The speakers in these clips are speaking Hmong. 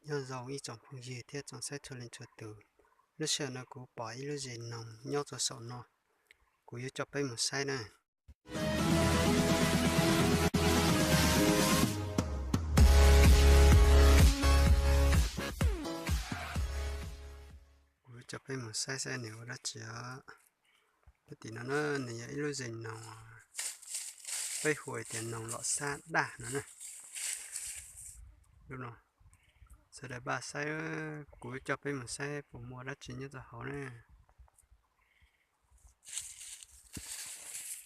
Nyob zoo ib tsoom phooj ywg thiab tsoom saib txhua leej txhua tus. Lub sij hawm no kuv pom ib lub zes noog nyob rau saum no, kuv yuav coj peb mus saib na. Kuv yuav coj peb mus saib saib nws ua dab tsi os. Lub tim no na, nws yog ib lub zes noog, peb hu hais tias noog lom sab daj no na. Lub no, sawv daws npaj saib, kuv yuav coj peb mus saib puas muaj dab tsi nyob rau hauv na.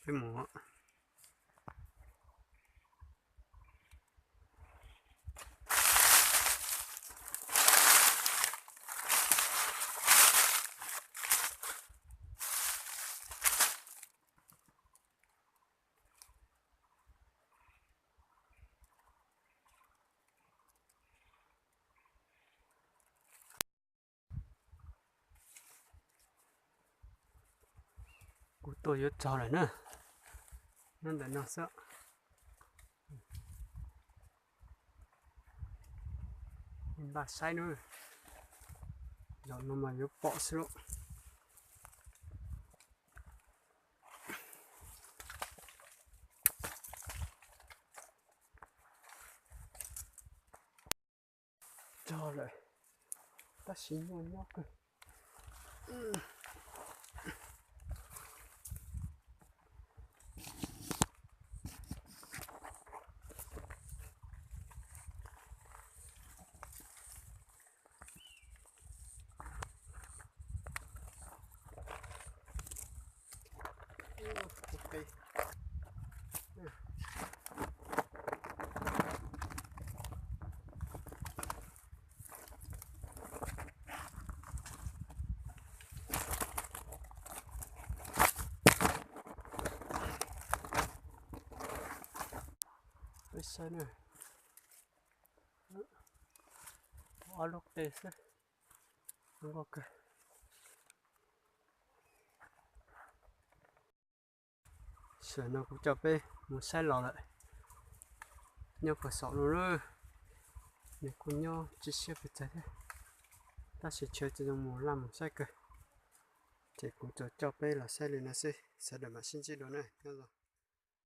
Peb mus. Kuv tuaj yuav txog lawm na, nyob ntawm no xwb. Npaj saib na, zaum no mas yuav pom xwb lauj. Txog lawm, tab sis nyuaj nyob kawg. Peb saib na, ob lub qe xwb, zoo nkauj kawg. Sawm no kuv coj peb mus saib los lawm, nyob puag saum no na, nws kuj nyob tsis siab pes tsawg thiab, tab sis chaw tsis zoo mus laj mus saib kawg, ces kuv tsuas coj peb los saib li no xwb, sawv daws mam sib ntsib dua na, nyob zoo.